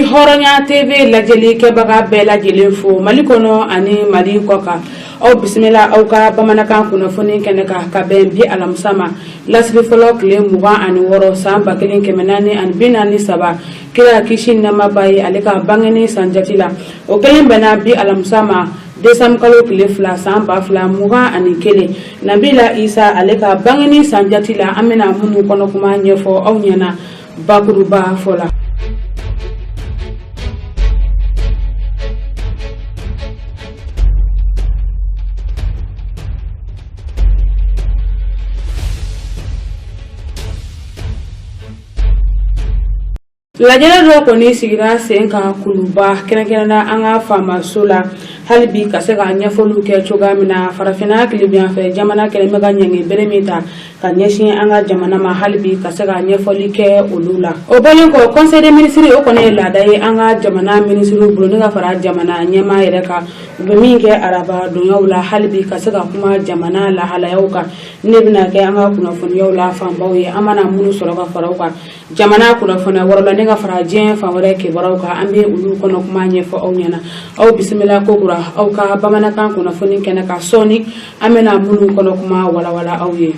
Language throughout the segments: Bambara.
Hɔrɔnya TV lajɛli kɛbaga bɛɛ lajɛlen fo Mali kɔnɔ ani Mali kɔkan. Aw bisimila aw ka bamanankan kunnafoni kɛnɛ kan ka bɛn bi alamisa ma lasiri fɔlɔ tile 26 san 1443 kira kisi nɛɛma b'a ye ale ka bangeni san jate la. O kelen bɛnna bi alamisa ma décembre kalo tile 2 san 2021 Nabila Isa ale ka bangeni san jate la an bɛna minnu kɔnɔ kuma ɲɛfɔ aw ɲɛna bakuruba fɔ la. Lajɛrɛ dɔ kɔni sigira sen kan Kuluba kɛrɛnkɛrɛnna an ka faamaso la hali bi ka se ka ɲɛfɔliw kɛ cogoya min na farafinna tilebinyanfɛ jamana kɛlen bɛ ka ɲangi bere min ta ka ɲɛsin an ka jamana ma hali bi ka se ka ɲɛfɔli kɛ olu la. O bɔlen kɔ conseil des ministres o kɔni ye laada ye an ka jamana minisiriw bolo ni ka fara jamana ɲɛmaa yɛrɛ kan u bɛ min kɛ araba donyaw la hali bi ka se ka kuma jamana lahalayaw kan ne bɛna kɛ an ka kunnafoniyaw la fanbaw ye an mana minnu sɔrɔ ka fara o kan jamana kunnafoniya wɛrɛ la ne ka fara diɲɛ fan wɛrɛ kibaruyaw kan an bɛ olu kɔnɔ kuma ɲɛfɔ aw ɲɛna aw bisimila kokura aw ka bamanankan kunnafoni kɛnɛ kan sɔɔni an bɛna minnu kɔnɔ kuma walawala aw ye.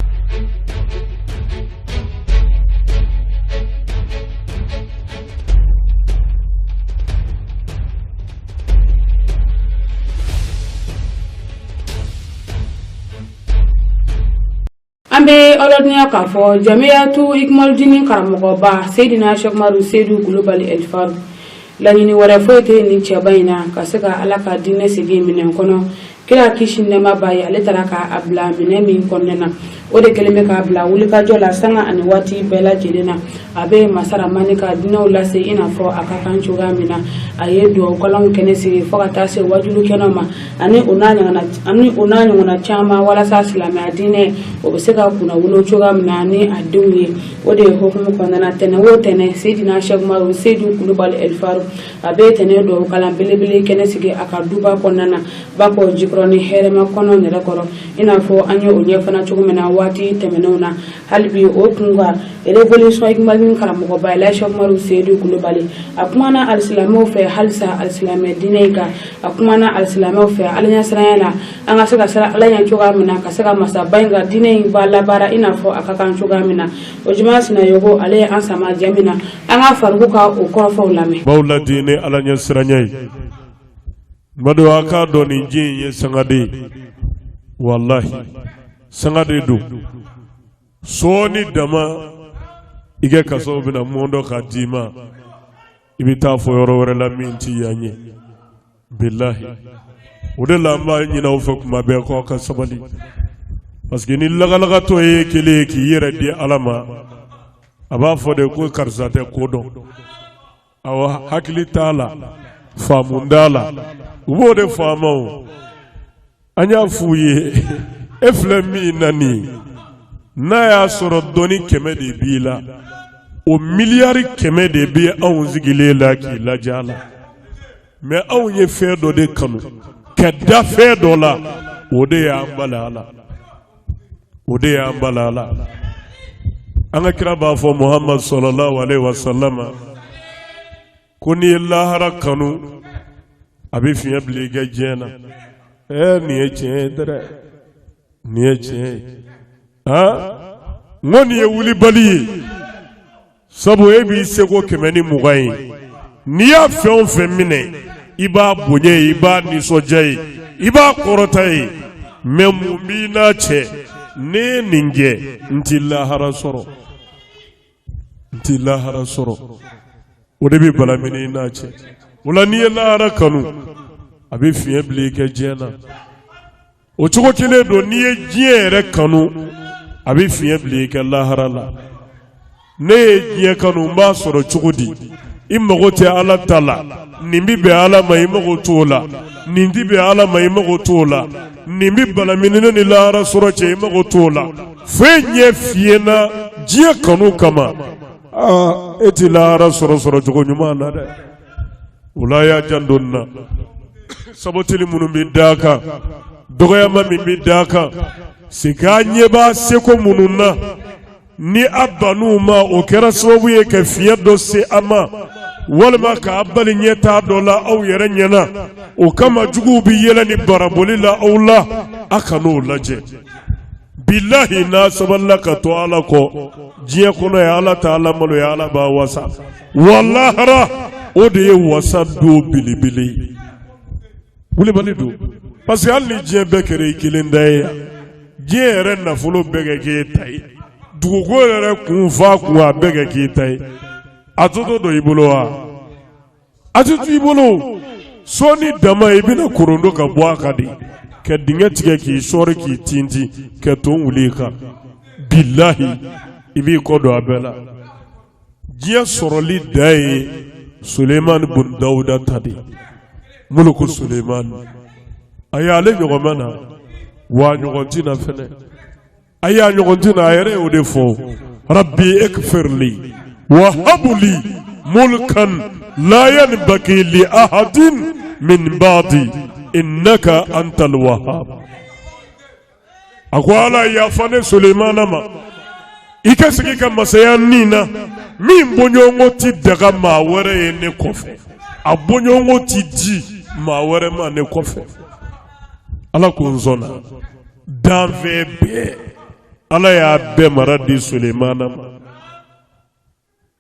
An bɛ aw ladɔnniya k'a fɔ jamiyatu ikumaludini karamɔgɔba Seyidina Sɛkumaru Seyidu Kulubali Ɛlifaru laɲini wɛrɛ foyi tɛ nin cɛba in na ka se ka Ala ka diinɛ segin minɛn kɔnɔ kira kisi nɛɛma b'a ye ale taara k'a bila minɛn min kɔnɔna na o de kɛlen bɛ k'a bila wulikajɔ la sanga ani waati bɛɛ lajɛlen na a bɛ masa Ramani ka diinɛw lase i n'a fɔ a ka kan cogoya min na a ye dugawu kɛnɛ sigi fo ka taa se wajulu kɛnɛw ma ani o n'a ɲɔgɔnna caman walasa silamɛya diinɛ o bɛ se ka kunnawolo cogoya min na ni a denw ye o de ye hukumu kɔnɔna na tɛnɛn o tɛnɛn Seyidina Sɛkumaru Seyidu Kulubali Ɛlifaru a bɛ tɛnɛn dugawu kalan belebele kɛnɛ sigi a ka duba kɔnɔna na Bakɔ Jikɔrɔni hɛrɛma kɔnɔ yɛrɛ kɔrɔ i n'a fɔ an ye o ɲɛfɔ cogo min na waati tɛmɛnenw na hali bi o kun kan révolution ikumaludini karamɔgɔba Elaji Sɛkumaru Seyidu Kulubali a kumana alisilamɛw fɛ halisa alisilamɛ diinɛ in kan a kumana alisilamɛw fɛ ala ɲɛsiranya la an ka se ka siran ala ɲɛ cogoya min na ka se ka masaba in ka diinɛ in ba labaara i n'a fɔ a ka kan cogoya min na o juma Sinayogo ale ye an sama jɛ min na an ka Faruku ka o kɔrɔfɔw lamɛn. Baw ladi ni ala ɲɛsiranya ye Madu a k'a dɔn nin diɲɛ in ye sanga de ye walahi sanga de don sɔɔni dama i kɛ kasaw bɛna mɔndɔ k'a d'i ma i bɛ taa fɔ yɔrɔ wɛrɛ la min tɛ yan ye bilahi o de la an b'a ɲini aw fɛ kuma bɛɛ k'aw ka sabali parce que ni lagalagatɔ ye kelen ye k'i yɛrɛ di ala ma a b'a fɔ de ko karisa tɛ ko dɔn awɔ hakili t'a la faamu t'a la u b'o de faamu o an y'a f'u ye e filɛ min na nin ye n'a y'a sɔrɔ dɔnni 100 de b'i la o miliyari 100 de bɛ anw sigilen la k'i lajɛ a la mais anw ye fɛn dɔ de kanu ka da fɛn dɔ la o de y'an bali a la o de y'an bali a la an ka kira b'a fɔ muhammad sallallahu alaihi wasallam ko n'i ye lahara kanu a bɛ fiɲɛ bila i ka diɲɛ na ɛɛ nin ye tiɲɛ ye dɛrɛ nin ye tiɲɛ ye aa n ko nin ye wulibali ye sabu e b'i seko 120 ye n'i y'a fɛn o fɛn minɛ i b'a bonya ye i b'a nisɔndiya ye i b'a kɔrɔta ye mais mun b'i n'a cɛ ne ye nin kɛ n ti lahara sɔrɔ n ti lahara sɔrɔ o de bɛ balamini i n'a cɛ o la n'i ye lahara kanu a bɛ fiɲɛ bila i kɛ diɲɛ na o cogo kelen don n'i ye diɲɛ yɛrɛ kanu a bɛ fiɲɛ bila i kɛ lahara la ne ye diɲɛ kanu n b'a sɔrɔ cogo di i mago tɛ ala ta la nin bɛ bɛn ala ma i mago t'o la nin tɛ bɛn ala ma i mago t'o la nin bɛ balamini ne ni lahara sɔrɔ cɛ i mago t'o la fo e ɲɛ fiyɛnna diɲɛ kanu kama aa e tɛ lahara sɔrɔ sɔrɔ cogo ɲuman na dɛ o la y'a janto nin na saboteli minnu bɛ da kan dɔgɔyama min bɛ da kan sika ɲɛ b'a seko minnu na ni a bann'u ma o kɛra sababu ye ka fiɲɛ dɔ se a ma. walima k'a bali ɲɛtaa dɔ la aw yɛrɛ ɲɛna o kama juguw bɛ yɛlɛ ni baraboli la aw la a kan'o lajɛ bilahi n'a sabalila ka to ala kɔ diɲɛ kɔnɔ ye ala t'ala maloya ala b'a wasa wa lahara o de ye wasa don belebele ye wulibali don parce que hali ni diɲɛ bɛɛ kɛra i kelen ta ye diɲɛ yɛrɛ nafolo bɛɛ kɛ k'e ta ye dugukolo yɛrɛ kun fa kun a bɛɛ kɛ k'e ta ye a tɔ to don i bolo wa a tɛ to i bolo sɔɔni dama i bɛna korondo ka bɔ a kan de ka dingɛ tigɛ k'i sɔɔri k'i tintin ka ton wuli i kan bilahi i b'i kɔ don a bɛɛ la diɲɛ sɔrɔli da ye Sulemani bun Dawuda ta de ye muluku Sulemani ayi ale ɲɔgɔn ma na wa a ɲɔgɔn tɛ na fɛnɛ ayi a ɲɔgɔn tɛ na a yɛrɛ y'o de fɔ rabbi ikfirli wa habli mulkan la yanbaghi li ahadin min ba'di innaka antal wahhab a ko ala yafa ne sulemana ma i ka sigi ka masaya nin na min bɔɲɔgɔnko ti daga maa wɛrɛ ye ne kɔfɛ a bɔɲɔgɔnko ti di maa wɛrɛ ma ne kɔfɛ ala ko n sɔnna danfɛn bɛɛ ala y'a bɛɛ mara di sulemana ma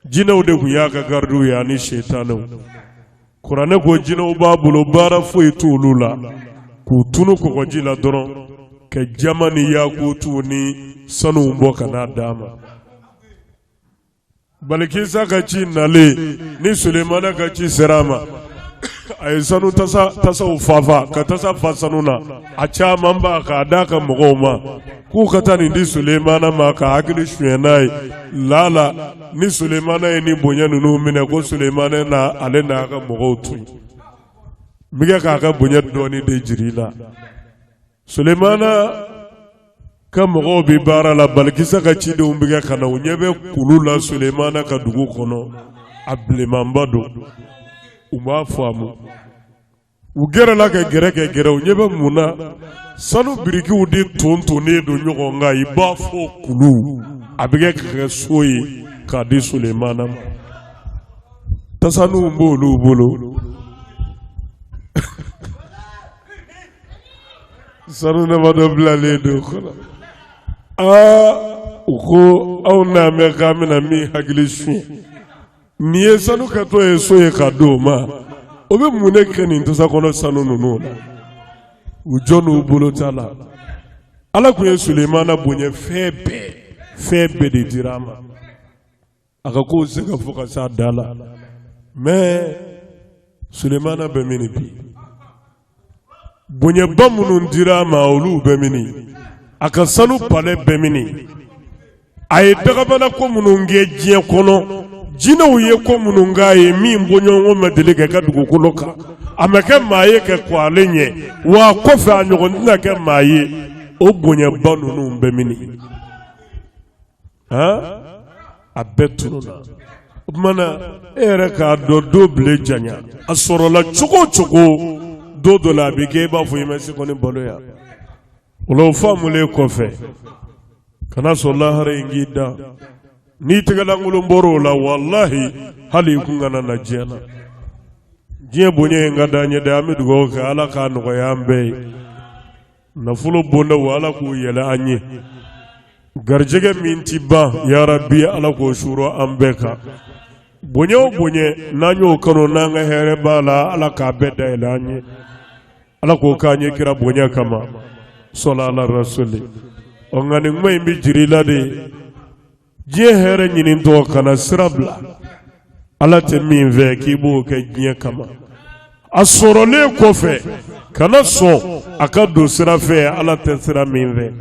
jinɛw de tun y'a ka garidiw ye ani setanɛw kuranɛ ko jinɛw b'a bolo baara foyi t'olu la k'u tunu kɔgɔji la dɔrɔn ka jama ni yakutu ni sanuw bɔ ka n'a d'a ma Balikisa ka ci nalen ni Sulemana ka ci sera a ma a ye sanu tasa tasaw fa ka tasa fa sanu na a caman ba k'a d'a ka mɔgɔw ma k'u ka taa nin di Sulemana ma ka hakili suɲɛ n'a ye lala ni Sulemana ye nin bonya ninnu minɛ ko Sulemana na ale n'a ka mɔgɔw to yen n bɛ kɛ k'a ka bonya dɔɔnin de jira i la Sulemana ka mɔgɔw bɛ baara la Balikisa ka cidenw bɛ kɛ ka na u ɲɛ bɛ kulu la Sulemana ka dugu kɔnɔ a bilenmanba don u m'a faamu u gɛrɛla ka gɛrɛ ka gɛrɛ u ɲɛ bɛ mun na sanu birikiw de ton tonnen don ɲɔgɔn kan i b'a fɔ kulu a bɛ kɛ ka kɛ so ye k'a di Sulemana ma tasaninw b'olu bolo sanu damadɔ bilalen don kɔnɔ aa u ko aw n'a mɛn k'an bɛna min hakili suɲɛ nin ye sanu kɛtɔ ye so ye ka d'o ma o bɛ mun de kɛ nin tasa kɔnɔ sanu ninnu na u jɔ n'u bolo ta la ala tun ye sulemana bonya fɛn bɛɛ fɛn bɛɛ de dira a ma a ka kow se ka fɔ ka s'a da la mais sulemana bɛ mini bi bonyaba minnu dira a ma olu bɛ mini a ka sanu palais bɛ mini a ye dagabana ko minnu kɛ diɲɛ kɔnɔ jinɛw ye ko minnu k'a ye min bɔɲɔgɔnko ma deli ka kɛ dugukolo kan a ma kɛ maa ye ka kɔn ale ɲɛ wa a kɔfɛ a ɲɔgɔn tɛna kɛ maa ye o bonyaba ninnu bɛ mini a bɛɛ tununna o tuma na e yɛrɛ k'a dɔn don bile janya a sɔrɔla cogo o cogo don dɔ la a bɛ kɛ i b'a fɔ i ma se kɔni balo yan o la o faamulen kɔfɛ kana sɔn lahara in k'i dan n'i tɛgɛlankolon bɔra o la walahi hali i kun kana na diɲɛ na diɲɛ bonya in ka d'an ye dɛ an bɛ dugawu kɛ ala k'a nɔgɔya an bɛɛ ye nafolo bondaw ala k'u yɛlɛ an ye garijɛgɛ min ti ban yarabi ala k'o suuru an bɛɛ kan bonya o bonya n'an y'o kanu n'an ka hɛrɛ b'a la ala k'a bɛɛ dayɛlɛ an ye ala k'o k'an ye kira bonya kama sɔla ala rasuli ɔ nka nin kuma in bɛ jira i la de diɲɛ hɛrɛ ɲinitɔ kana sira bila ala tɛ min fɛ k'i b'o kɛ diɲɛ kama a sɔrɔlen kɔfɛ kana sɔn a ka don sira fɛ ala tɛ sira min fɛ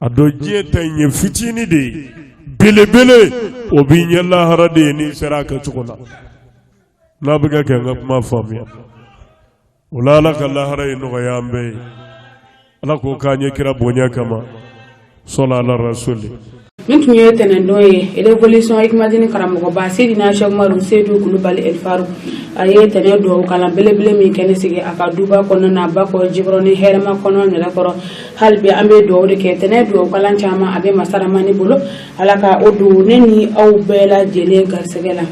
a dɔn diɲɛ ta in ye fitinin de ye belebele o b'i ɲɛ lahara de ye n'i sera a kɛcogo la n'a bɛ ka kɛ n ka kuma faamuya o la ala ka lahara in nɔgɔya an bɛɛ ye ala k'o k'an ye kira bonya kama sɔla ala rasuli Nin tun ye tɛnɛndon ye révolution Hikmadini karamɔgɔba Seydina Cheikh Umaru Seydou Kulubali El Farou a ye tɛnɛn dugawu kalan belebele min kɛnɛ sigi a ka duba kɔnɔna na Bakɔ Jikɔrɔni hɛrɛma kɔnɔ nɛrɛkɔrɔ hali bi an bɛ dugawu de kɛ tɛnɛn dugawu kalan caman a bɛ masaramani bolo ala ka o don ne ni aw bɛɛ lajɛlen garisɛgɛ la.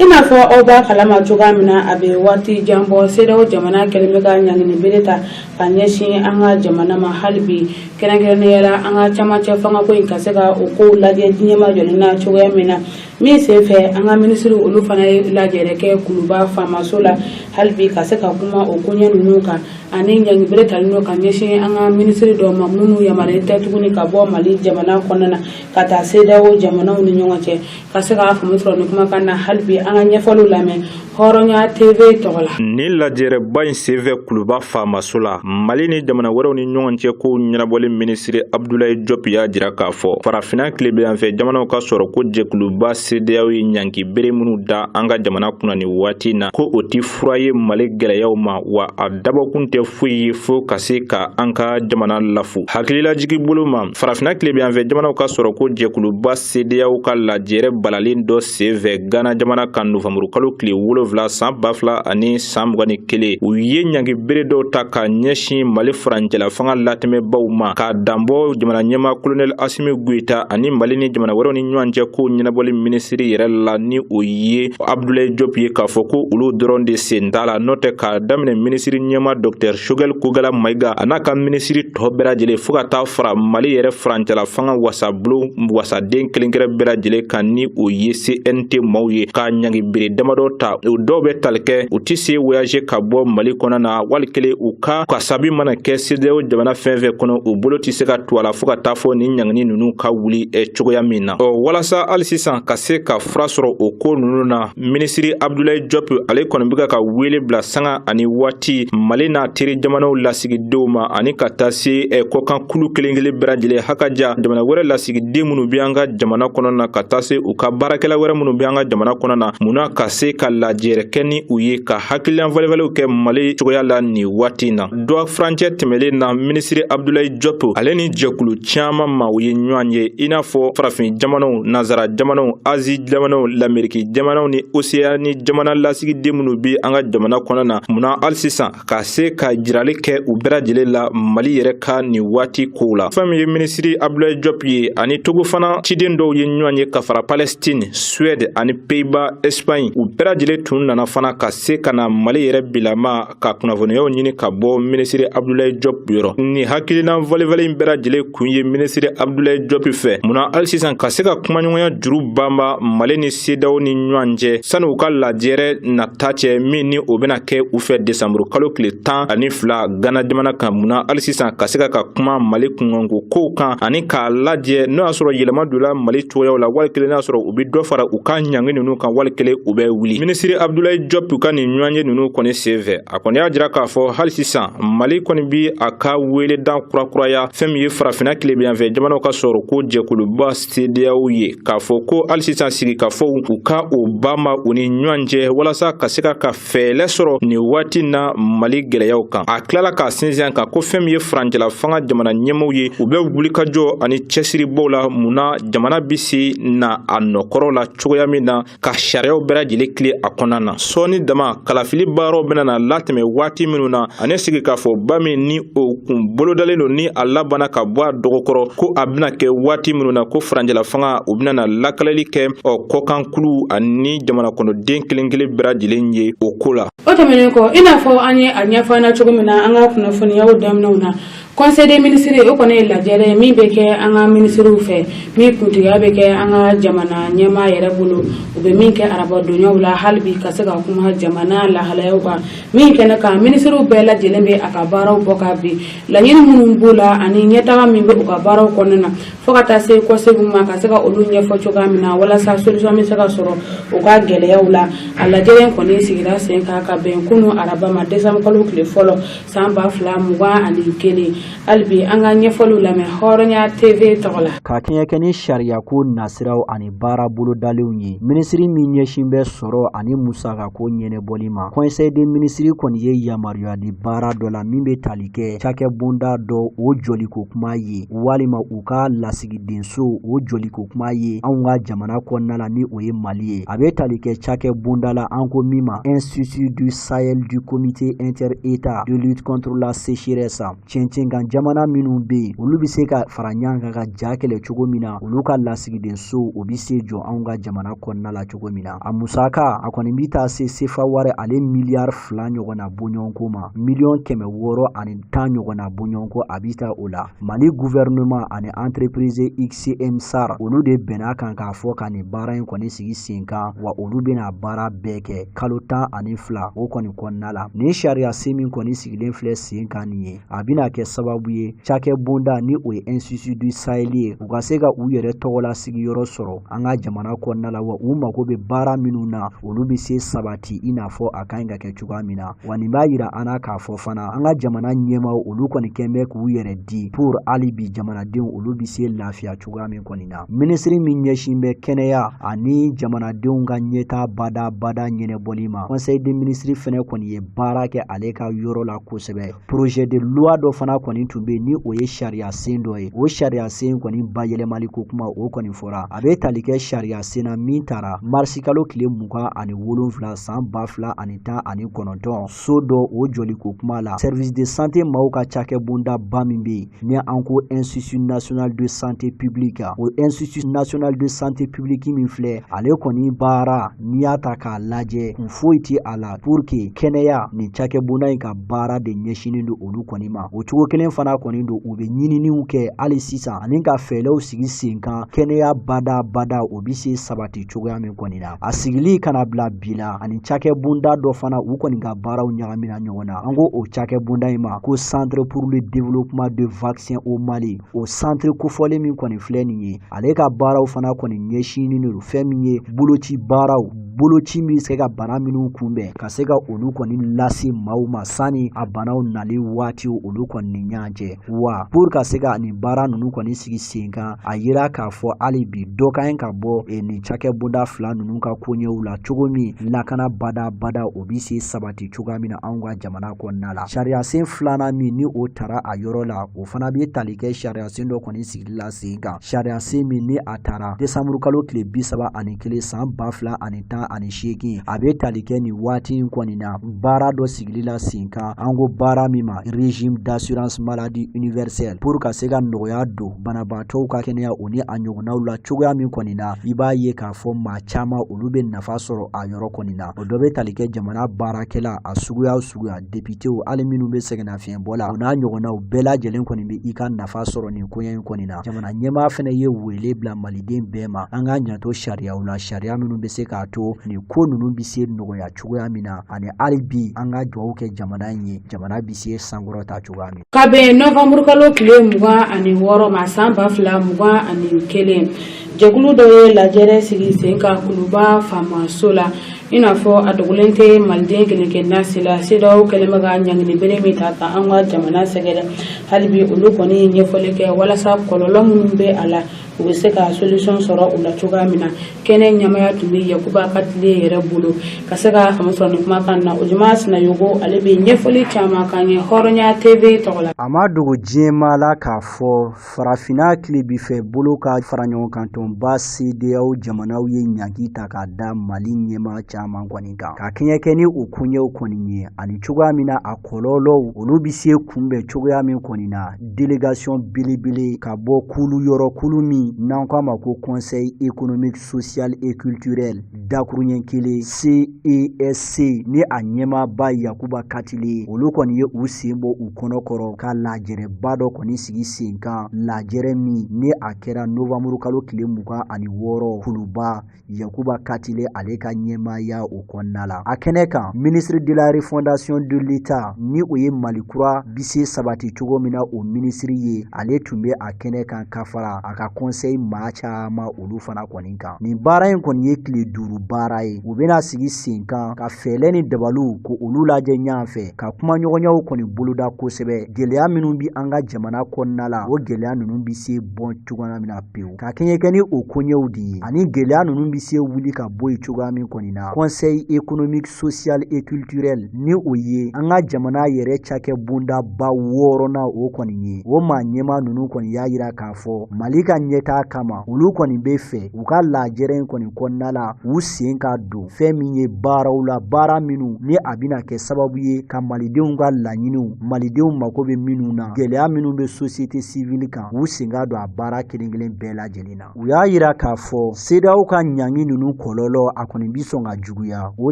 I n'a fɔ aw b'a kalama cogoya min na, a bɛ waati jan bɔ, CEDEAO jamana kɛlen bɛ ka ɲangini bere ta ka ɲɛsin an ka jamana ma. Hali bi, kɛrɛnkɛrɛnnenya la, an ka camancɛ fangako in ka se ka o kow lajɛ diɲɛma jɔlen na cogoya min na. Min sen fɛ, an ka minisiri olu fana ye lajɛrɛ kɛ Kuluba faamaso la, hali bi ka se ka kuma o koɲɛ ninnu kan ani ɲangi bere talen don ka ɲɛsin an ka minisiri dɔw ma, minnu yamaruyalen tɛ tuguni ka bɔ Mali jamana kɔnɔna na ka taa CEDEAO jamanaw ni ɲɔgɔn cɛ. Ka se k'a faamu sɔrɔ ni kumakan na, hali bi an ka ɲɛfɔliw lamɛn Hɔrɔnya TV tɔgɔ la. Nin lajɛrɛba in senfɛ Kuluba faamaso la, Mali ni jamana wɛrɛw ni ɲɔgɔn cɛ kow ɲɛnabɔli minisiri Abdulayi Jɔp y'a jira k'a fɔ farafinna tilebinyanfɛ jamanaw ka sɔrɔko jɛkuluba CEDEAO ye ɲangi bere minnu da an ka jamana kunna nin waati na, ko o tɛ fura ye Mali gɛlɛyaw ma, wa a dabɔkun tɛ foyi ye fo ka se ka an ka jamana lafu. Hakililajigi bolo ma, farafinna tilebinyanfɛ jamanaw ka sɔrɔko jɛkuluba CEDEAO ka lajɛrɛ balalen dɔ senfɛ Gana jamana kan nowanburukalo tile 7 san 2021, u ye ɲangi bere dɔw ta ka ɲɛsin Mali furancɛla fanga latɛmɛbaw ma, k'a danbɔ jamana ɲɛmaa Kolonɛli Asimi Goyita ani Mali ni jamana wɛrɛw ni ɲɔgɔn cɛ kow ɲɛnabɔli minisiri yɛrɛ la, ni o ye Abdulayi Jɔp ye, k'a fɔ ko olu dɔrɔn de sen t'a la. N'o tɛ, k'a daminɛ minisiri ɲɛmaa Dɔktɛr Choguel Kokala Mayiga a n'a ka minisiri tɔ bɛɛ lajɛlen, fo ka taa fara Mali yɛrɛ furancɛla fanga wasabulon wasaden kelenkelen bɛɛ lajɛlen kan, ni o ye CNT maaw ye, ka ɲangi bere damadɔ ta. O dɔw bɛ tali kɛ u tɛ se voyager ka bɔ Mali kɔnɔ na, wali kelen u ka kasabi mana kɛ CEDEAO jamana fɛn fɛn kɔnɔ, u bolo tɛ se ka to a la fo ka taa fɔ nin ɲangini ninnu ka wuli cogoya min na. Ɔ walasa hali sisan ka se ka fura sɔrɔ o ko ninnu na, minisiri Abdulayi Jɔp ale kɔni bɛ ka wele bila sanga ani waati Mali n'a teri jamanaw lasigidenw ma, ani ka taa se kɔkan kulu kelen kelen bɛɛ lajɛlen, hakaja jamana wɛrɛ lasigiden minnu bɛ an ka jamana kɔnɔ na, ka taa se u ka baarakɛla wɛrɛ minnu bɛ an ka jamana kɔnɔ na, munna ka se ka lajɛrɛ kɛ ni u ye, ka hakilina falenfalenw kɛ Mali cogoya la nin waati na. Dɔ furancɛ tɛmɛlen na, minisiri Abdulayi Jɔp ale ni jɛkulu caman maaw ye ɲɔgɔn ye, i n'a fɔ farafin jamanaw, nansara jamanaw, Azi jamanaw, Lameriki jamanaw ni Oseyani jamana lasigiden minnu bɛ an ka jamana kɔnɔ na, munna hali sisan ka se ka jirali kɛ u bɛɛ lajɛlen la Mali yɛrɛ ka nin waati kow la. Fɛn min ye minisiri Abdulayi Jɔp ye, ani Togo fana ciden dɔw ye ɲɔgɔn ye, ka fara Palestine, Suède ani Pays-Bas, Espagne, u bɛɛ lajɛlen tun nana fana ka se ka na Mali yɛrɛ bilama ka kunnafoniyaw ɲini ka bɔ minisiri Abdulayi Jɔp yɔrɔ. Nin hakilina falenfalen bɛɛ lajɛlen kun ye minisiri Abdulayi Jɔp fɛ, munna hali sisan ka se ka kumaɲɔgɔnya juru banba Mali ni CEDEAO ni ɲɔgɔn cɛ sani u ka lajɛrɛ nata cɛ, min ni o bɛna kɛ u fɛ desanburu kalo tile 12 Gana jamana kan, munna hali sisan ka se ka kuma Mali kunkanko kow kan ani k'a lajɛ n'o y'a sɔrɔ yɛlɛma donna Mali cogoyaw la, wali kelen n'a sɔrɔ u bɛ dɔ fara u ka ɲangi ninnu kan, wali kelen u bɛ wuli. Minisiri Abdulayi Jɔp ka nin ɲɔgɔnye ninnu kɔni senfɛ, a kɔni y'a jira k'a fɔ hali sisan Mali kɔni bi a ka weledan kurakuraya fɛn min ye farafinna tilebinyanfɛ jamanaw ka sɔrɔko jɛkuluba CEDEAO ye, k'a fɔ ko hali sisan sigikafɔw u ka o banba u ni ɲɔgɔn cɛ walasa ka se ka fɛɛrɛ sɔrɔ nin waati na Mali gɛlɛyaw kan. A tilala k'a sinsin kan ko fɛn min ye furancɛla fanga jamana ɲɛmaaw ye, u bɛ wulikajɔ ani cɛsiribɔw la, munna jamana bɛ se na a nɔkɔrɔ la cogoya min na, ka sariyaw bɛɛ lajɛlen tilen a kɔnɔna na. Sɔɔni dama kalafili baaraw bɛna na latɛmɛ waati minnu na, ani sigikafɔba min ni o kun bolodalen don, ni a labanna ka bɔ a dɔgɔkɔrɔ, ko a bɛna kɛ waati minnu na, ko furancɛla fanga u bɛna na lakalali kɛ ɔ kɔkankulu ani jamana kɔnɔden kelen kelen bɛɛ lajɛlen ye o ko la. O tɛmɛnen kɔ, i n'a fɔ an ye a ɲɛfɔ an na cogo min na an ka kunnafoniyaw daminɛw na, Conseil des ministres o kɔni ye lajɛrɛ ye min bɛ kɛ an ka minisiriw fɛ, min kuntigiya bɛ kɛ an ka jamana ɲɛmaa yɛrɛ bolo. U bɛ min kɛ arabadonyaw la, hali bi ka se ka kuma jamana lahalayaw kan. Min kɛnɛ kan, minisiriw bɛɛ lajɛlen bɛ a ka baaraw bɔ ka bin, laɲini minnu b'u la ani ɲɛtaga min bɛ u ka baaraw kɔnɔna na, fo ka taa se kɔseginw ma, ka se ka olu ɲɛfɔ cogoya min na walasa solution bɛ se ka sɔrɔ u ka gɛlɛyaw la. A lajɛrɛ in kɔni sigira sen kan ka bɛn kunun araba ma, décembre kalo tile fɔlɔ san 2021. Hali bi an ka ɲɛfɔliw lamɛn Hɔrɔnya TV tɔgɔ la. Ka kɛɲɛkɛ ni sariyako nasiraw ani baara bolodalenw ye, minisiri min ɲɛsin bɛ sɔrɔ ani musakako ɲɛnabɔli ma, Conseil des ministres kɔni ye yamaruya di baara dɔ la min bɛ tali kɛ cakɛbonda dɔ o jɔliko kuma ye, walima u ka lasigidenso o jɔliko kuma ye anw ka jamana kɔnɔna la, ni o ye Mali ye. A bɛ tali kɛ cakɛbonda la an ko min ma Institut du Sahel du Comité inter-État de lutte contre la sécheresse. Cɛncɛnkan jamana minnu bɛ yen, olu bɛ se ka fara ɲɔgɔn kan ka ja kɛlɛ cogo min na, olu ka lasigidenso o bɛ se jɔ anw ka jamana kɔnɔna la cogo min na. na. A musaka a kɔni bɛ taa se sefa wari ale miliyari 2 ɲɔgɔnna bɔɲɔgɔnko ma, miliyɔn 610 ɲɔgɔnna bɔɲɔgɔnko a bɛ taa o la. Mali gouvernement ani entreprise XCM SAR, olu de bɛnna kan k'a fɔ ka nin baara in kɔni sigi sen kan, wa olu bɛna baara bɛɛ kɛ kalo 12 o kɔni kɔnɔna la. Nin sariya sen min kɔni sigilen filɛ sen kan nin ye, a bɛna kɛ sababu ye cakɛ bonda ni o ye Institut du Sahel ye, u ka se ka u yɛrɛ tɔgɔla sigiyɔrɔ sɔrɔ an ka jamana kɔnɔna la, wa u mago bɛ baara minnu na, olu bɛ se sabati i n'a fɔ a ka ɲi ka kɛ cogoya min na. Wa nin b'a yira an na k'a fɔ fana, an ka jamana ɲɛmaaw, olu kɔni kɛn bɛ k'u yɛrɛ di pour hali bi jamanadenw olu bɛ se lafiya cogoya min kɔni na. Minisiri min ɲɛsin bɛ kɛnɛya ani jamanadenw ka ɲɛtaa badabada ɲɛnɛbɔli ma, conseil des ministres fɛnɛ kɔni ye baara kɛ ale ka yɔrɔ la kosɛbɛ. Projet de loi dɔ fana kɔni tun bɛ, ni o ye sariya sen dɔ ye. O sariya sen kɔni bayɛlɛmali ko kuma, o kɔni fɔra. A bɛ tali kɛ sariya sen na min tara marisikalo tile 27 san 2019, so dɔ o jɔli ko kuma la. Service de santé maaw ka cakɛ bondaba min bɛ yen ni an ko Institut national de santé publique, o Institut national de santé publique min filɛ, ale kɔni baara, n'i y'a ta k'a lajɛ, kun foyi tɛ a la pour que kɛnɛya nin cakɛ bonda in ka baara de ɲɛsinnen don olu kɔni ma. O cogo kelen fana kɔni don, u bɛ ɲininiw kɛ hali sisan ani ka fɛɛrɛw sigi sen kan, kɛnɛya bada bada o bɛ se sabati cogoya min kɔni na. A sigili kana bila bi la, ani cakɛ bonda dɔ fana, u kɔni ka baaraw ɲagamina ɲɔgɔn na. An ko o cakɛ bonda in ma ko Centre pour le développement de vaccin au Mali. O centre kofɔlen min kɔni filɛ nin ye, ale ka baaraw fana kɔni ɲɛsinnen don fɛn min ye boloci baaraw, boloci min bɛ se ka bana minnu kunbɛn, ka se ka olu kɔni lase maaw ma sani a banaw nali waatiw olu kɔni ni ɲɔgɔn cɛ. Wa pour ka se ka nin baara ninnu kɔni sigi sen kan, a yira k'a fɔ hali bi dɔ ka ɲi ka bɔ nin cakɛ bonda fila ninnu ka koɲɛw la, cogo min lakana bada bada o bɛ se sabati cogoya min na anw ka jamana kɔnɔna la. Sariya sen filanan min ni o tara a yɔrɔ la, o fana bɛ tali kɛ sariya sen dɔ kɔni sigili la sen kan, sariya sen min ni a tara desanburukalo tile 31 san 2018. A bɛ tali kɛ nin waati in kɔni na baara dɔ sigili la sen kan, an ko baara min ma régime d'assurance maladie universelle, pour ka se ka nɔgɔya don banabaatɔw ka kɛnɛya o ni a ɲɔgɔnnaw la cogoya min kɔni na. I b'a ye k'a fɔ maa caman olu bɛ nafa sɔrɔ a yɔrɔ kɔni na. O dɔ bɛ tali kɛ jamana baarakɛla a suguya o suguya, depitew, hali minnu bɛ sɛgɛnnafiɲɛbɔ la, o n'a ɲɔgɔnnaw bɛɛ lajɛlen kɔni bɛ i ka nafa sɔrɔ nin koɲɛ in kɔni na. Jamana ɲɛmaa fana ye wele bila maliden bɛɛ ma, an k'an janto sariyaw la, sariya minnu bɛ se k'a to nin ko ninnu bɛ se nɔgɔya cogoya min na, ani hali bi an ka dugawu kɛ jamana in ye, jamana bɛ se sankɔrɔta cogoya min. Ka bɛn nɔnfamurukalo tile 26 ma san 2021, jɛkulu dɔ ye lajɛrɛ sigi sen kan Kuluba faamaso la. I n'a fɔ a dogolen tɛ maliden kelen kelenna si la, CEDEAO kɛlen bɛ ka ɲangini bere min ta ka an ka jamana sɛgɛrɛ, hali bi olu kɔni ye ɲɛfɔli kɛ walasa kɔlɔlɔ minnu bɛ a la, u bɛ se ka solution sɔrɔ u la cogoya min na. Kɛnɛ ɲɛmaya tun bɛ Yakuba Katile yɛrɛ bolo. Ka se ka faamu sɔrɔ nin kumakan na, o Juma Sinayogo, ale bɛ ɲɛfɔli caman k'an ye Hɔrɔnya TV tɔgɔ la. A ma dogo diɲɛmaa la k'a fɔ farafinna tilebinfɛ bolo ka fara ɲɔgɔn kan tɔnba CEDEAO jamanaw ye ɲangi ta k'a da Mali ɲɛmaa caman kɔni kan, ka kɛɲɛ kɛ ni o koɲɛw kɔni ye, ani cogoya min na a kɔlɔlɔw olu bɛ se kunbɛn cogoya min kɔni na. Délégation belebele ka bɔ kulu yɔrɔ, kulu min n'an k'a ma ko Conseil économique, social et culturel, dakuruɲɛ kelen CESC, ni a ɲɛmaaba Yakuba Katile, olu kɔni ye u sen bɔ u kɔnɔ kɔrɔ ka lajɛrɛba dɔ kɔni sigi sen kan, lajɛrɛ min ni a kɛra novanburukalo tile 26 Kuluba, Yakuba Katile ale ka ɲɛmaaya o kɔnɔna la. A kɛnɛ kan, ministre de la refondation de l'État, ni o ye Mali kura bi se sabati cogo min na o minisiri ye, ale tun bɛ a kɛnɛ kan, ka fara a ka conseil maa caman olu fana kɔni kan. Nin baara in kɔni ye tile 5 baara ye. U bɛna sigi sen kan ka fɛɛrɛ ni dabaliw ko olu lajɛ ɲɔgɔn fɛ, ka kumaɲɔgɔnyaw kɔni boloda kosɛbɛ. Gɛlɛya minnu bɛ an ka jamana kɔnɔna la, o gɛlɛya ninnu bɛ se bɔn cogoya min na pewu, ka kɛɲɛ kɛ ni o koɲɛw de ye, ani gɛlɛya ninnu bɛ se wuli ka bɔ yen cogoya min kɔni na. Conseil économique, social et culturel, ni o ye an ka jamana yɛrɛ cakɛ bondaba wɔɔrɔnan o kɔni ye, o maa ɲɛmaa ninnu kɔni y'a yira k'a fɔ Mali ka ɲɛtaa. ɲɛtaa kama, olu kɔni bɛ fɛ u ka lajɛrɛ in kɔni kɔnɔna la, u sen ka don fɛn min ye baaraw la, baara minnu ni a bɛna kɛ sababu ye ka malidenw ka laɲiniw, malidenw mako bɛ minnu na, gɛlɛya minnu bɛ société civile kan, u sen ka don a baara kelen kelen bɛɛ lajɛlen na. U y'a yira k'a fɔ CEDEAO ka ɲangi ninnu kɔlɔlɔ a kɔni bi sɔn ka juguya. O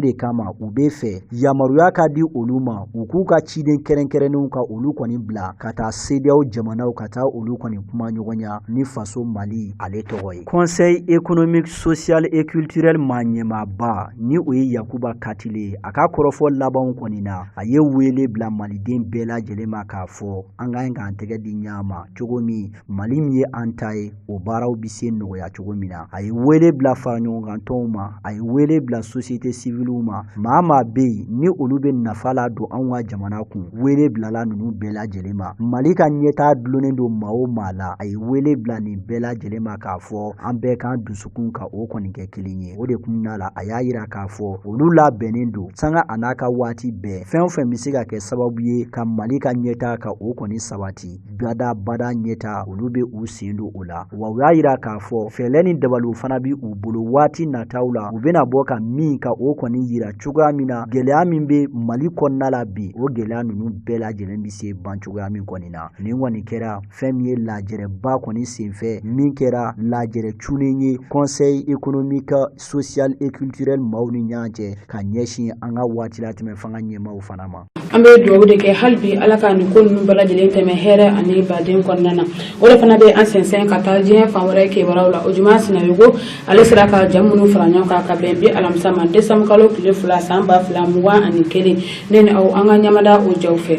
de kama u bɛ fɛ yamaruya ka di olu ma, u k'u ka ciden kɛrɛnkɛrɛnnenw ka olu kɔni bila ka taa CEDEAO jamanaw ka taa olu kɔni kuma ɲɔgɔnya ni faso Mali ale tɔgɔ ye. Conseil économique, social et culturel maa ɲɛmaaba ni o ye Yakuba Katile ye, a ka kɔrɔfɔ labanw kɔni na, a ye wele bila maliden bɛɛ lajɛlen ma k'a fɔ an ka ɲi k'an tɛgɛ di ɲɔgɔn ma cogo min Mali min ye an ta ye, o baaraw bɛ se nɔgɔya cogo min na. A ye wele bila faraɲɔgɔnkantɔnw ma, a ye wele bila société civilew ma, maa maa bɛ yen ni olu bɛ nafa ladon anw ka jamana kun, wele bilala ninnu bɛɛ lajɛlen ma. Mali ka ɲɛtaa dulonnen don maa o maa la, a ye wele bila nin bɛɛ lajɛlen ma k'a fɔ an bɛɛ k'an dusukun ka o kɔni kɛ kelen ye. O de kunna la, a y'a yira k'a fɔ olu labɛnnen don sanga a n'a ka waati bɛɛ, fɛn o fɛn bɛ se ka kɛ sababu ye ka Mali ka ɲɛtaa ka o kɔni sabati bada bada ɲɛtaa, olu bɛ u sen don o la. Wa u y'a yira k'a fɔ fɛɛrɛ ni dabaliw fana bɛ u bolo waati nataw la, u bɛna bɔ ka min ka o kɔni yira cogoya min na gɛlɛya min bɛ Mali kɔnɔna la bi, o gɛlɛya ninnu bɛɛ lajɛlen bɛ se ban cogoya min kɔni na. Nin kɔni kɛra fɛn min ye lajɛrɛba kɔni senfɛ, min kɛra lajɛrɛ cunnen ye Conseil économique, social et culturel maaw ni ɲɔgɔn cɛ ka ɲɛsin an ka waati latɛmɛ fanga ɲɛmaaw fana ma. An bɛ dugawu de kɛ hali bi Ala ka nin ko ninnu bɛɛ lajɛlen tɛmɛ hɛrɛ ani baden kɔnɔna na. O de fana bɛ an sɛnsɛn ka taa diɲɛ fan wɛrɛ kibaruyaw la. O Juma Sinayogo ale sera ka ja minnu fara ɲɔgɔn kan ka bɛn bi alamisa ma, décembre kalo tile 2 san 2021. Ne ni aw, an ka ɲamada o jaw fɛ.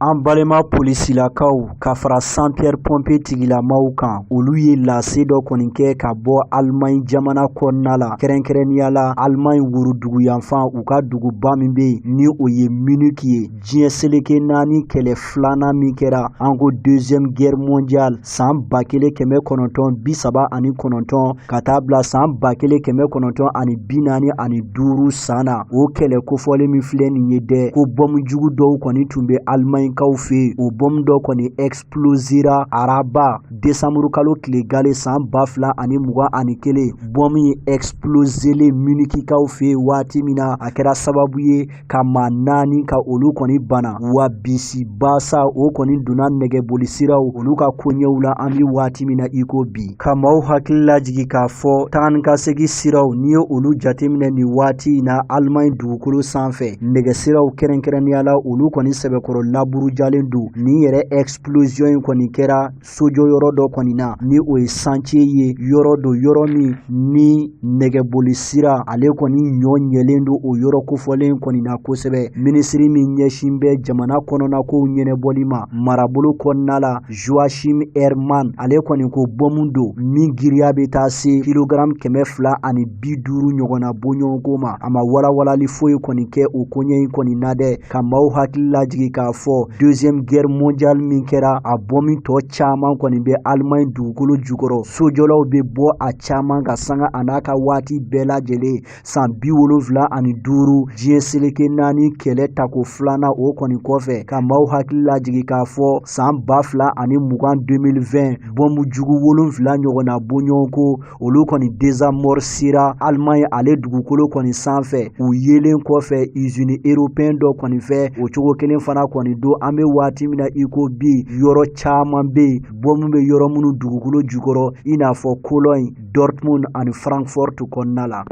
An balima polisilakaw ka fara sapeur pompier tigilamaw kan, olu ye lase dɔ kɔni kɛ ka bɔ Alimaɲi jamana kɔnɔna la, kɛrɛnkɛrɛnnenya la Alimaɲi woroduguyanfan, u ka duguba min bɛ yen ni o ye Munich ye. Diɲɛ seleke naani kɛlɛ filanan min kɛra, an ko deuxième guerre mondiale, san 1939 ka taa bila san 1945 san na, o kɛlɛ kofɔlen min filɛ nin ye dɛ, ko bɔmu jugu dɔw kɔni tun bɛ Alimaɲikaw fɛ yen. O bɔmu dɔ kɔni explosera araba desanburu kalo tile gale san 2021. Bɔmu in exploselen Munichikaw fɛ yen waati min na, a kɛra sababu ye ka maa 4 ka olu kɔni bana, wa bisiba sa o kɔni donna nɛgɛboli siraw olu ka koɲɛw la an bɛ waati min na i ko bi. Ka maaw hakili lajigin k'a fɔ taa ni ka segin siraw, n'i ye olu jateminɛ nin waati in na Alimaɲi dugukolo sanfɛ, nɛgɛsiraw kɛrɛnkɛrɛnnenya la, olu kɔni sɛbɛkɔrɔ laburujalen don. Nin yɛrɛ explosion in kɔni kɛra sojɔ yɔrɔ dɔ kɔni na, ni o ye chantier ye, yɔrɔ don yɔrɔ min ni nɛgɛboli sira ale kɔni ɲɔ ɲɛlen don o yɔrɔ kofɔlen kɔni na kosɛbɛ. Minisiri min ɲɛsin bɛ jamana kɔnɔnakow ɲɛnɛbɔli ma marabolo kɔnɔna la, Joachim Herrmann, ale kɔni ko bɔmu don min giriya bɛ taa se kilogramme 250 ɲɔgɔnna bɔɲɔgɔnko ma. A ma walawalali foyi kɔni kɛ o koɲɛ in kɔni na dɛ. Ka maaw hakili lajigin k'a fɔ deuxième guerre mondiale min kɛra, a bɔmu tɔ caman kɔni bɛ Allemagne dugukolo jukɔrɔ, sojɔlaw bɛ bɔ a caman ka sanga a n'a ka waati bɛɛ lajɛlen. San 75 diɲɛ seleke naani kɛlɛ tako filanan o kɔni kɔfɛ, ka maaw hakili lajigin k'a fɔ san 2020 2020 bɔmu jugu 7 ɲɔgɔnna bɔɲɔgɔnko olu kɔni désamorcera Allemagne ale dugukolo kɔni sanfɛ, u yelen kɔfɛ usine européen dɔ kɔni fɛ. O cogo kelen fana kɔni don an bɛ waati min na i ko bi, yɔrɔ caman bɛ yen bɔmu bɛ yɔrɔ minnu dugukolo jukɔrɔ, i n'a fɔ Cologne, Dortmund ani Francfort kɔnɔna la.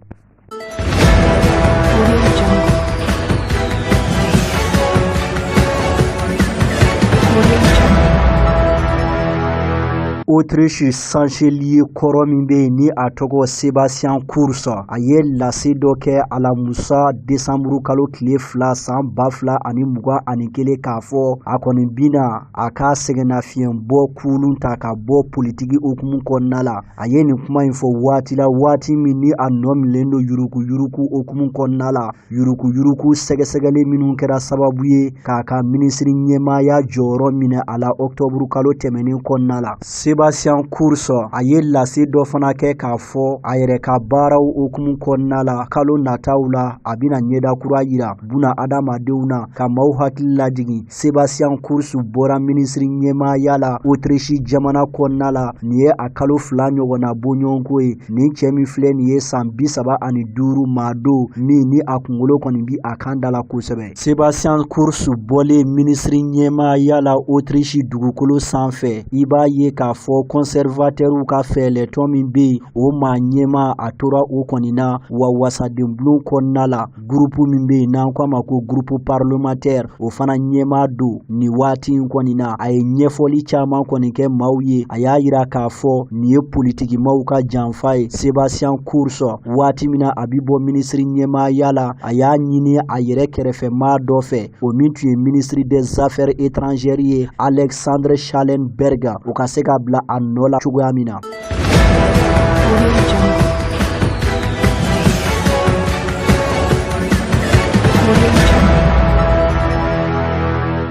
Autriche chancelier kɔrɔ min bɛ yen ni a tɔgɔ Sebastian Kurz, a ye lase dɔ kɛ alamusa desanburu kalo tile 2 san 2021 k'a fɔ a kɔni bɛna a ka sɛgɛnnafiɲɛbɔ kulun ta ka bɔ politiki hukumu kɔnɔna la. A ye nin kuma in fɔ waati la, waati min ni a nɔ minɛlen don yuruguyurugu hukumu kɔnɔna la, yuruguyurugu sɛgɛsɛgɛli minnu kɛra sababu ye k'a ka minisiri ɲɛmaaya jɔyɔrɔ minɛ a la ɔkutɔburu kalo tɛmɛnen kɔnɔna la. Sebastian Kurz, a ye lase dɔ fana kɛ k'a fɔ a yɛrɛ ka baaraw hukumu kɔnɔna la, kalo nataw la a bɛna ɲɛda kura yira buna adamadenw na ka maaw hakili lajigin. Sebastian Kurz bɔra minisiri ɲɛmaaya la Autriche jamana kɔnɔna la. Nin ye a kalo 2 ɲɔgɔnna bɔɲɔgɔnko ye. Nin cɛ min filɛ nin ye, san 35 maa don min ni a kunkolo kɔni bi a kan da la kosɛbɛ. Sebastian Kurz bɔlen minisiri ɲɛmaaya la Autriche dugukolo sanfɛ, i b'a ye k'a fɔ conservateurw ka fɛɛlɛtɔn min bɛ yen, o maa ɲɛmaa a tora o kɔni na. Wa wasadenbulon kɔnɔna la, groupe min bɛ yen n'an ko a ma ko groupe parlementaire, o fana ɲɛmaa don nin waati in kɔni na. A ye ɲɛfɔli caman kɔni kɛ maaw ye. A y'a yira k'a fɔ nin ye politikimaw ka janfa ye. Sebastian Kurz, waati min na a bɛ bɔ minisiri ɲɛmaaya la, a y'a ɲini a yɛrɛ kɛrɛfɛmaa dɔ fɛ, o min tun ye ministre des affaires étrangères ye, Alexander Schallenberg, o ka se ka bila a nɔ la cogoya min na.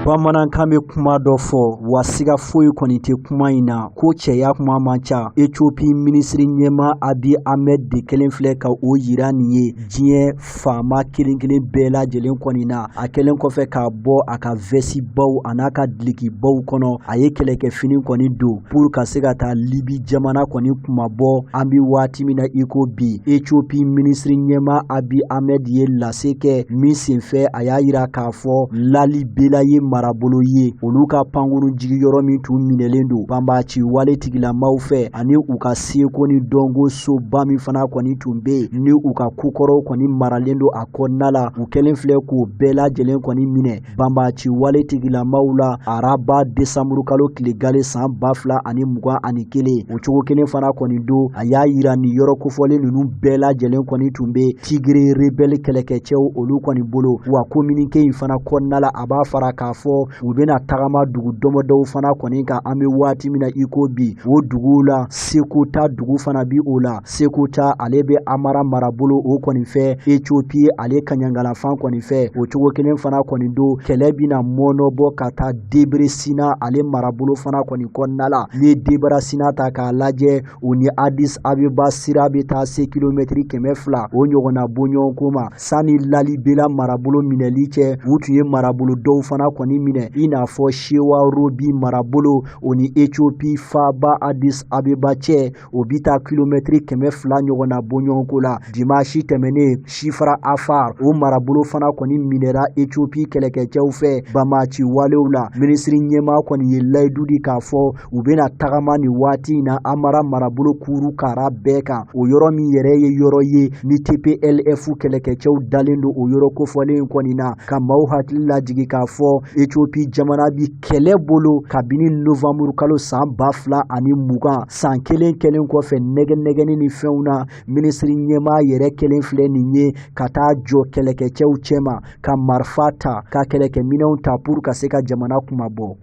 Bamanankan bɛ kuma dɔ fɔ, wa siga foyi kɔni tɛ kuma in na ko cɛya kuma man ca. Ethiopie minisiri ɲɛmaa Abiy Ahmed de kelen filɛ ka o yira nin ye diɲɛ faama kelen kelen bɛɛ lajɛlen kɔni na. A kɛlen kɔfɛ k'a bɔ a ka vɛsibaw a n'a ka dilikibaw kɔnɔ, a ye kɛlɛkɛfini kɔni don pour ka se ka taa Libi jamana kɔni kunmabɔ. An bɛ waati min na i ko bi, Ethiopie minisiri ɲɛmaa Abiy Ahmed ye lase kɛ min senfɛ, a y'a yira k'a fɔ Lalibela ye marabolo ye, olu ka pankurun jigiyɔrɔ min tun minɛlen don banbaanci wale tigilamaw fɛ, ani u ka seko ni dɔnko soba min fana kɔni tun bɛ yen ni u ka kokɔrɔw kɔni maralen don a kɔnɔna la, u kɛlen filɛ k'o bɛɛ lajɛlen kɔni minɛ banbaanci wale tigilamaw la araba desanburukalo tile gale san 2021. O cogo kelen fana kɔni don, a y'a yira nin yɔrɔ kofɔlen ninnu bɛɛ lajɛlen kɔni tun bɛ Tigre rebelle kɛlɛkɛcɛw olu kɔni bolo. Wa communiqué in fana kɔnɔna la, a b'a fara k'a fɔ u bɛna tagama dugu dɔmɔdɔw fana kɔni kan an bɛ waati min na i ko bi. O duguw la, Sekota dugu fana bi o la. Sekota ale bɛ Amara marabolo o kɔni fɛ, Ethiopie ale kaɲangalafan kɔni fɛ. O cogo kelen fana kɔni don, kɛlɛ bɛna mɔnɔbɔ ka taa Debre Sina ale marabolo fana kɔni kɔnɔna la. N'i ye Debre Sina ta k'a lajɛ, o ni Addis Abeba sira bɛ taa se kilomɛtiri 200 o ɲɔgɔnna bɔɲɔgɔnko ma. Sani Lalibela marabolo minɛli cɛ, u tun ye marabolo dɔw fana kɔni minɛ, i n'a fɔ Shewa Robi marabolo, o ni Ethiopie faaba Addis Abeba cɛ, o bɛ taa kilomɛtiri 200 ɲɔgɔnna bɔɲɔgɔnko la. Dimanche tɛmɛnen, Shifra Afar o marabolo fana kɔni minɛra Ethiopie kɛlɛkɛcɛw fɛ banbaanci walew la. Minisiri ɲɛmaa kɔni ye layidu di k'a fɔ u bɛna tagama nin waati in na Amara marabolo kuru kara bɛɛ kan, o yɔrɔ min yɛrɛ ye yɔrɔ ye ni TPLF kɛlɛkɛcɛw dalen don o yɔrɔ kofɔlen in kɔni na. Ka maaw hakili lajigin k'a fɔ Ethiopie jamana bi kɛlɛ bolo kabini novembre kalo san 2020, san kelen kɛlen kɔfɛ nɛgɛ nɛgɛni ni fɛnw na. Minisiri ɲɛmaa yɛrɛ kelen filɛ nin ye ka taa jɔ kɛlɛkɛcɛw cɛma, ka marifa ta, ka kɛlɛkɛminɛnw ta pour ka se ka jamana kunmabɔ.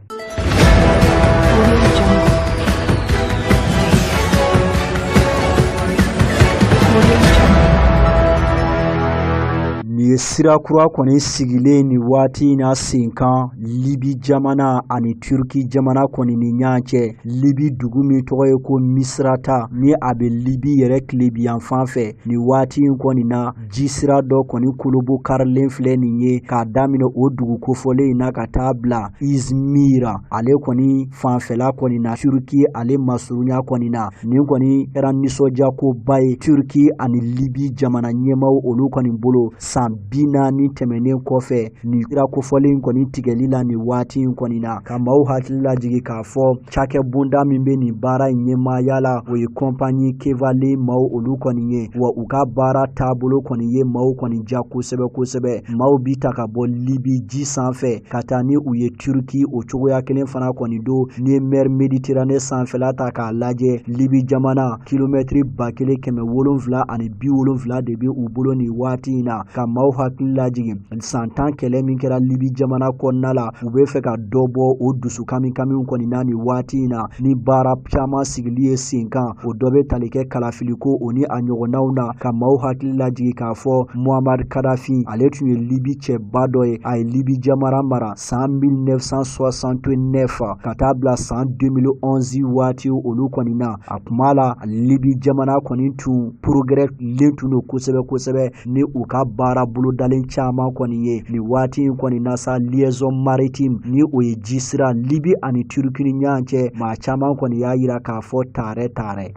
Nin ye sira kura kɔni sigilen nin waati in na sen kan Libi jamana ani Turki jamana kɔni ni ɲɔgɔn cɛ. Libi dugu min tɔgɔ ye ko Misrata, ni a bɛ Libi yɛrɛ tilebinyanfan fɛ, nin waati in kɔni na, ji sira dɔ kɔni kolobo karilen filɛ nin ye k'a daminɛ o dugu kofɔlen in na ka taa bila Izmir ale kɔni fanfɛla kɔni na, Turki ale masurunya kɔni na. Nin kɔni kɛra nisɔndiyakoba ye Turki ani Libi jamana ɲɛmaaw olu kɔni bolo san 40 tɛmɛnen kɔfɛ nin sira kofɔlen kɔni tigɛli la nin waati in kɔni na. Ka maaw hakili lajigin k'a fɔ cakɛ bonda min bɛ nin baara in ɲɛmaaya la, o ye kɔnpaɲi Kevali maaw olu kɔni ye. Wa u ka baara taabolo kɔni ye maaw kɔni ja kosɛbɛ kosɛbɛ. Maaw bi ta ka bɔ Libi ji sanfɛ ka taa ni u ye Turki, o cogoya kelen fana kɔni don. N'i ye mer Méditerranée sanfɛla ta k'a lajɛ, Libi jamana kilomɛtiri 1770 de bɛ u bolo nin waati in na. Ka maaw hakili lajigin san 10 kɛlɛ min kɛra Libi jamana kɔnɔna la, u bɛ fɛ ka dɔ bɔ o dusu kamikamiw kɔni na nin waati in na ni baara caman sigili ye sen kan. O dɔ bɛ tali kɛ kalafiliko o ni a ɲɔgɔnnaw na, ka maaw hakili lajigin k'a fɔ Muammar Kadhafi ale tun ye Libi cɛba dɔ ye. A ye Libi jamana mara san 1969 ka taa bila san 2011 waati olu kɔni na. A kuma la Libi jamana kɔni tun progrès len tun don kosɛbɛ kosɛbɛ ni u ka baara bolodalen caman kɔni ye. Nin waati in kɔni na sa, liaison maritime ni o ye ji sira Libi ani Turki ni ɲɔgɔn cɛ, maa caman kɔni y'a yira k'a fɔ taarɛ taarɛ.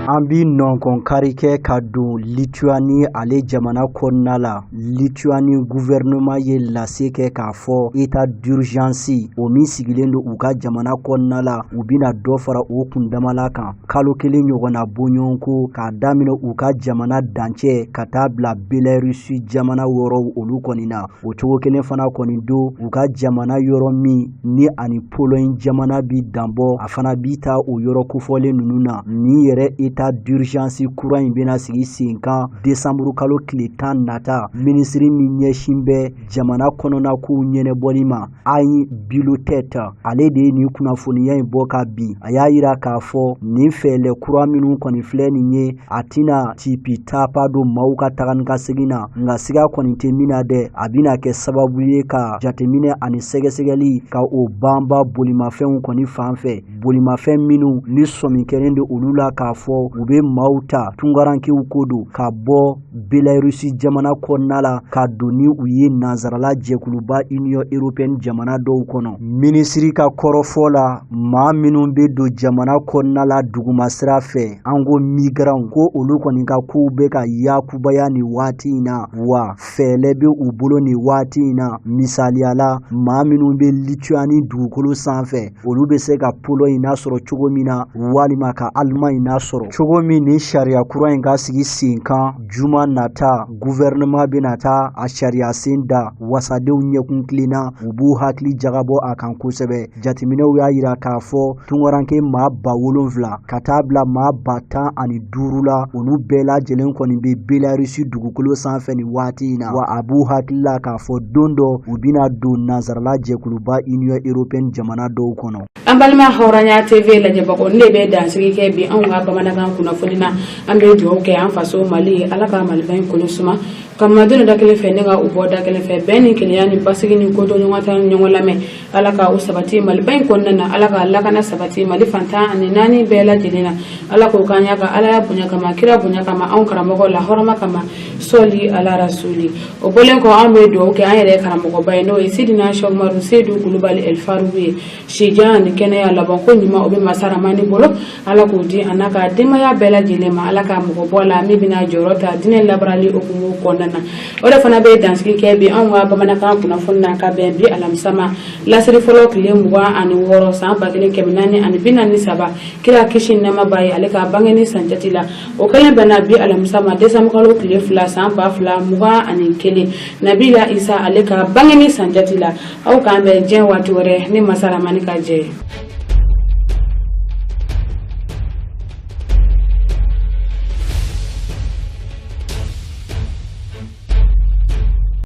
An bi nɔnkɔnkari kɛ ka don Lituanie ale jamana kɔnɔna la. Lituanie gouvernement ye lase kɛ k'a fɔ état d'urgence o min sigilen don u ka jamana kɔnɔna la, u bɛna dɔ fara o kundamala kan kalo kelen ɲɔgɔnna bɔɲɔgɔnko, k'a daminɛ u ka jamana dancɛ ka taa bila Belarus jamana yɔrɔw olu kɔni na. O cogo kelen fana kɔni don u ka jamana yɔrɔ min ni ani Pologne jamana bi danbɔ, a fana bi taa o yɔrɔ kofɔlen ninnu na. Nin yɛrɛ état d'urgence kura in bɛna sigi sen kan décembre kalo tile 10 nata. Minisiri min ɲɛsin bɛ jamana kɔnɔna kow ɲɛnɛbɔli ma, Ayi Bilotɛt, ale de ye nin kunnafoniya in bɔ ka bin. A y'a yira k'a fɔ nin fɛɛrɛ kura minnu kɔni filɛ nin ye, a tɛna tipi tapa don maaw ka taga ni ka segin na, nka siga kɔni tɛ min na dɛ, a bɛna kɛ sababu ye ka jateminɛ ani sɛgɛsɛgɛli ka o banba bolimafɛnw kɔni fan fɛ, bolimafɛn minnu ni sɔmi kɛlen don olu la k'a fɔ u bɛ maaw ta tunkarankew ko don ka bɔ Belarus jamana kɔnɔna la ka don ni u ye nansarala jɛkuluba Union européenne jamana dɔw kɔnɔ. Minisiri ka kɔrɔfɔ la, maa minnu bɛ don jamana kɔnɔna la duguma sira fɛ, an ko migrants, ko olu kɔni ka kow bɛ ka yakubaya nin waati in na, wa fɛɛrɛ bɛ u bolo nin waati in na. Misaliya la, maa minnu bɛ Lituanie dugukolo sanfɛ, olu bɛ se ka Pologne nasɔrɔ cogo min na, walima ka Allemagne nasɔrɔ cogo min. Ni sariya kura in ka sigi sen kan juma nata, gouvernement bɛna taa a sariya sen da wasadenw ɲɛkun tilenna, u b'u hakili jagabɔ a kan kosɛbɛ. Jateminɛw y'a yira k'a fɔ tunkaranke maa 7000 ka taa bila maa 15,000 la, olu bɛɛ lajɛlen kɔni bɛ Belarus dugukolo sanfɛ nin waati in na, wa a b'u hakili la k'a fɔ don dɔ u bɛna don nansarala jɛkuluba Union européenne jamana dɔw kɔnɔ. An balima Hɔrɔnya TV lajɛbagaw, ne bɛ dansigi kɛ bi anw ka bamanankan kunnafoni na. An bɛ dugawu kɛ an faso Mali ye, Ala ka Maliba in kolo suma ka malidenw da kelen fɛ ne ka u bɔ da kelen fɛ, bɛn ni kelenya ni basigi ni kodɔn ta ni ɲɔgɔn lamɛn, Ala ka o sabati Maliba in kɔnɔna na. Ala ka lakana sabati Mali fan 14 bɛɛ lajɛlen na. Ala k'o k'an y'a ka Ala ya bonya kama, kira bonya kama, anw karamɔgɔ la hɔrɔma kama, sɔli ala rasuli. O bɔlen kɔ, an bɛ dugawu kɛ an yɛrɛ karamɔgɔba ye, n'o ye Sidina Sɛkumaru Sedu Kulubali Ɛlifaruku ye. Sijan ni kɛnɛya labanko ɲuman, o bɛ masa Ramani bolo, Ala k'o di a n'a ka denbaya bɛɛ lajɛlen ma. Ala ka mɔgɔ bɔ a la min bɛna jɔyɔrɔ ta diinɛ labarali hukumu kɔnɔna na. O de fana bɛ dansigi kɛ bi anw ka bamanankan kunnafoni na, ka bɛn bi alamisa ma, lasiri fɔlɔ tile 26 san 1443, kira kisi nɛɛma b'a ye, ale ka bangeni san jate la. O kɛlen bɛnna bi alamisa ma, décembre kalo tile 2 san 2021, Nabila Isa ale ka bangeni san jate la. Aw k'an bɛn diɲɛ waati wɛrɛ ni masa Ramani ka jɛ ye.